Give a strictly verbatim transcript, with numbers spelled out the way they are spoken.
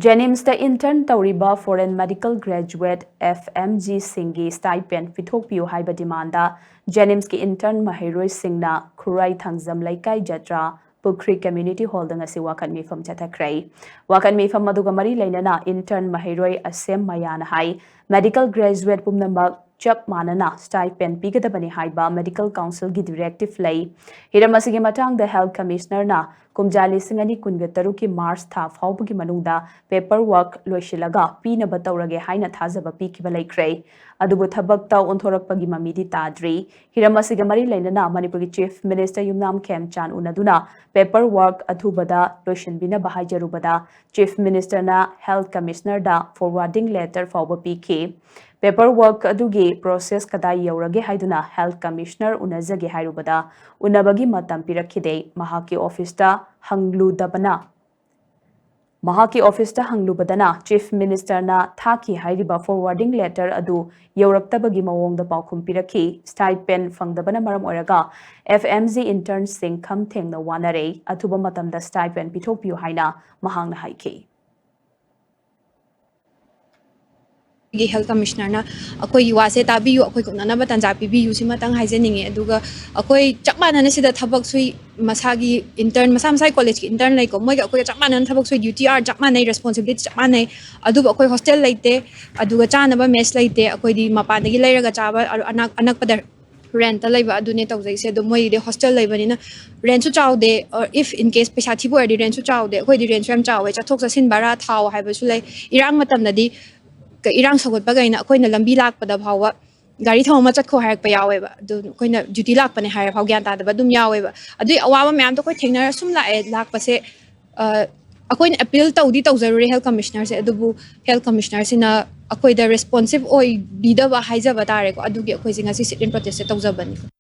JNIMSꯇ intern ꯇꯧꯔꯤꯕ foreign medical graduate FMGꯁꯤꯡꯒꯤ stipend ꯄꯤꯊꯣꯛꯄꯤꯌꯨ ꯍꯥꯏꯕ demandꯗ JNIMSꯀꯤ intern ꯃꯍꯩꯔꯣꯏꯁꯤꯡꯅ ꯈꯨꯔꯥꯏ ꯊꯥꯡꯖꯝ ꯂꯩꯀꯥꯏ ꯖꯇ꯭ꯔꯥ ꯄꯨꯈ꯭ꯔꯤ community hallꯗ ꯉꯁꯤ ꯋꯥꯀꯠ ꯃꯤꯐꯝ ꯆꯠꯊꯈ꯭ꯔꯦ꯫ ꯋꯥꯀꯠ ꯃꯤꯐꯝ ꯑꯗꯨꯒ ꯃꯔꯤ ꯂꯩꯅꯅ intern ꯃꯍꯩꯔꯣꯏ ꯑꯁꯦꯝ ꯃꯌꯥꯅ ꯍꯥꯏ, medical graduate ꯄꯨꯝꯅꯃꯛ ꯆꯞ ꯃꯥꯟꯅꯅ stipend ꯄꯤꯒꯗꯕꯅꯤ ꯍꯥꯏꯕ medical councilꯒꯤ directive ꯂꯩ꯫ ꯍꯤꯔꯝ ꯑꯁꯤꯒꯤ ꯃꯇꯥꯡꯗ health commissionerꯅ ꯀꯨꯝꯖꯥ ꯂꯤꯁꯤꯡ ꯑꯅꯤ ꯀꯨꯟꯒ ꯇꯔꯨꯛꯀꯤ March ꯊꯥ ꯐꯥꯎꯕꯒꯤ ꯃꯅꯨꯡꯗ paper work ꯂꯣꯏꯁꯤꯜꯂꯒ ꯄꯤꯅꯕ ꯇꯧꯔꯒꯦ ꯍꯥꯏꯅ ꯊꯥꯖꯕ ꯄꯤꯈꯤꯕ ꯂꯩꯈ꯭ꯔꯦ꯫ ꯑꯗꯨꯕꯨ ꯊꯕꯛꯇ ꯑꯣꯟꯊꯣꯔꯛꯄꯒꯤ ꯃꯃꯤꯗꯤ ꯇꯥꯗ꯭ꯔꯤ꯫ ꯍꯤꯔꯝ ꯑꯁꯤꯒ ꯃꯔꯤ ꯂꯩꯅꯅ ꯃꯅꯤꯄꯨꯔꯒꯤ Chief Minister ꯌꯨꯝꯅꯥꯝ ꯈꯦꯝꯆꯥꯟ ꯎꯅꯗꯨꯅ paper work ꯑꯊꯨꯕꯗ ꯂꯣꯏꯁꯤꯟꯕꯤꯅꯕ ꯍꯥꯏꯖꯔꯨꯕꯗ Chief Ministerꯅ health commissionerꯗ forwarding letter ꯐꯥꯎꯕ ꯄꯤꯈꯤ꯫ Paper work ꯑꯗꯨꯒꯤ process ꯀꯗꯥꯏ ꯌꯧꯔꯒꯦ ꯍꯥꯏꯗꯨꯅ health commissioner ꯎꯅꯖꯒꯦ ꯍꯥꯏꯔꯨꯕꯗ ꯎꯅꯕꯒꯤ ꯃꯇꯝ ꯄꯤꯔꯛꯈꯤꯗꯦ꯫ ꯃꯍꯥꯛꯀꯤ officeꯇ ꯍꯪꯂꯨꯗꯕꯅ ꯃꯍꯥꯛꯀꯤ officeꯇ ꯍꯪꯂꯨꯕꯗꯅ Chief Ministerꯅ ꯊꯥꯈꯤ ꯍꯥꯏꯔꯤꯕ forwarding letter ꯑꯗꯨ ꯌꯧꯔꯛꯇꯕꯒꯤ ꯃꯑꯣꯡꯗ ꯄꯥꯎꯈꯨꯝ ꯄꯤꯔꯛꯈꯤ꯫ Stipend ꯐꯪꯗꯕꯅ ꯃꯔꯝ ꯑꯣꯏꯔꯒ FMG internꯁꯤꯡ ꯈꯝ ꯊꯦꯡꯅ ꯋꯥꯅꯔꯦ꯫ ꯑꯊꯨꯕ ꯃꯇꯝꯗ stipend ꯄꯤꯊꯣꯛꯄꯤꯌꯨ ꯍꯥꯏꯅ ꯃꯍꯥꯛꯅ ꯍꯥꯏꯈꯤ꯫ ꯑꯩꯈꯣꯏꯒꯤ health commissionerꯅ ꯑꯩꯈꯣꯏꯒꯤ ꯋꯥꯁꯦ ꯇꯥꯕꯤꯌꯨ, ꯑꯩꯈꯣꯏ ꯀꯣꯟꯅꯅꯕ ꯇꯥꯟꯖꯥ ꯄꯤꯕꯤꯌꯨ, ꯁꯤꯃꯇꯪ ꯍꯥꯏꯖꯅꯤꯡꯉꯤ꯫ ꯑꯗꯨꯒ ꯑꯩꯈꯣꯏ ꯆꯞ ꯃꯥꯟꯅꯅ ꯁꯤꯗ ꯊꯕꯛ ꯁꯨꯏ, ꯃꯁꯥꯒꯤ intern, ꯃꯁꯥ ꯃꯁꯥꯒꯤ collegeꯀꯤ intern ꯂꯩꯀꯣ, ꯃꯣꯏꯒ ꯑꯩꯈꯣꯏꯒ ꯆꯞ ꯃꯥꯟꯅꯅ ꯊꯕꯛ ꯁꯨꯏ, duty hour ꯆꯞ ꯃꯥꯟꯅꯩ, responsibility ꯆꯞ ꯃꯥꯟꯅꯩ꯫ ꯑꯗꯨꯕꯨ ꯑꯩꯈꯣꯏ hostel ꯂꯩꯇꯦ, ꯑꯗꯨꯒ ꯆꯥꯅꯕ mess ꯂꯩꯇꯦ, ꯑꯩꯈꯣꯏꯗꯤ ꯃꯄꯥꯟꯗꯒꯤ ꯂꯩꯔꯒ ꯆꯥꯕ, ꯑꯅꯛ-, ꯑꯅꯛꯄꯗ rentꯇ ꯂꯩꯕ ꯑꯗꯨꯅꯦ ꯇꯧꯖꯩꯁꯦ꯫ ꯑꯗꯣ ꯃꯣꯏꯒꯤꯗꯤ hostel ꯂꯩꯕꯅꯤꯅ rentꯁꯨ ꯆꯥꯎꯗꯦ, or if in case ꯄꯩꯁꯥ ꯊꯤꯕ ꯑꯣꯏꯔꯗꯤ rentꯁꯨ ꯆꯥꯎꯗꯦ꯫ ꯑꯩꯈꯣꯏꯗꯤ rentꯁꯨ ꯌꯥꯝ ꯆꯥꯎꯋꯦ, ꯆꯠꯊꯣꯛ ꯆꯠꯁꯤꯟ ꯚꯔꯥ, ꯊꯥꯎ ꯍꯥꯏꯕꯁꯨ ꯂꯩ꯫ ꯏꯔꯥꯡ ꯃꯇꯝꯗꯗꯤ ꯀ-, ꯏꯔꯥꯡ ꯁꯧꯒꯠꯄꯈꯩꯅ ꯑꯩꯈꯣꯏꯅ ꯂꯝꯕꯤ ꯂꯥꯛꯄꯗ ꯐꯥꯎꯕ ꯒꯥꯔꯤ ꯊꯧꯔ ꯑꯃ ꯆꯠꯈꯣ ꯍꯥꯏꯔꯛꯄ ꯌꯥꯎꯋꯦꯕ꯫ ꯑꯗꯨ ꯑꯩꯈꯣꯏꯅ duty ꯂꯥꯛꯄꯅꯦ ꯍꯥꯏꯔ ꯐꯥꯎ ꯒ꯭ꯌꯥꯟ ꯇꯥꯗꯕ ꯑꯗꯨꯝ ꯌꯥꯎꯋꯦꯕ꯫ ꯑꯗꯨꯒꯤ ꯑꯋꯥꯕ ꯃꯌꯥꯝꯗꯣ ꯑꯩꯈꯣꯏ ꯊꯦꯡꯅꯔ ꯁꯨꯝ ꯂꯥꯛꯑꯦ꯫ ꯂꯥꯛꯄꯁꯦ, ꯑ, ꯑꯩꯈꯣꯏꯅ appeal ꯇꯧꯗꯤ ꯇꯧꯖꯔꯨꯔꯦ health commissionerꯁꯦ, ꯑꯗꯨꯕꯨ health commissionerꯁꯤꯅ ꯑꯩꯈꯣꯏꯗ responsive ꯑꯣꯏꯕꯤꯗꯕ ꯍꯥꯏꯖꯕ ꯇꯥꯔꯦꯀꯣ꯫ ꯑꯗꯨꯒꯤ ꯑꯩꯈꯣꯏꯁꯦ ꯉꯁꯤ sit-in protestꯁꯦ ꯇꯧꯖꯕꯅꯤ꯫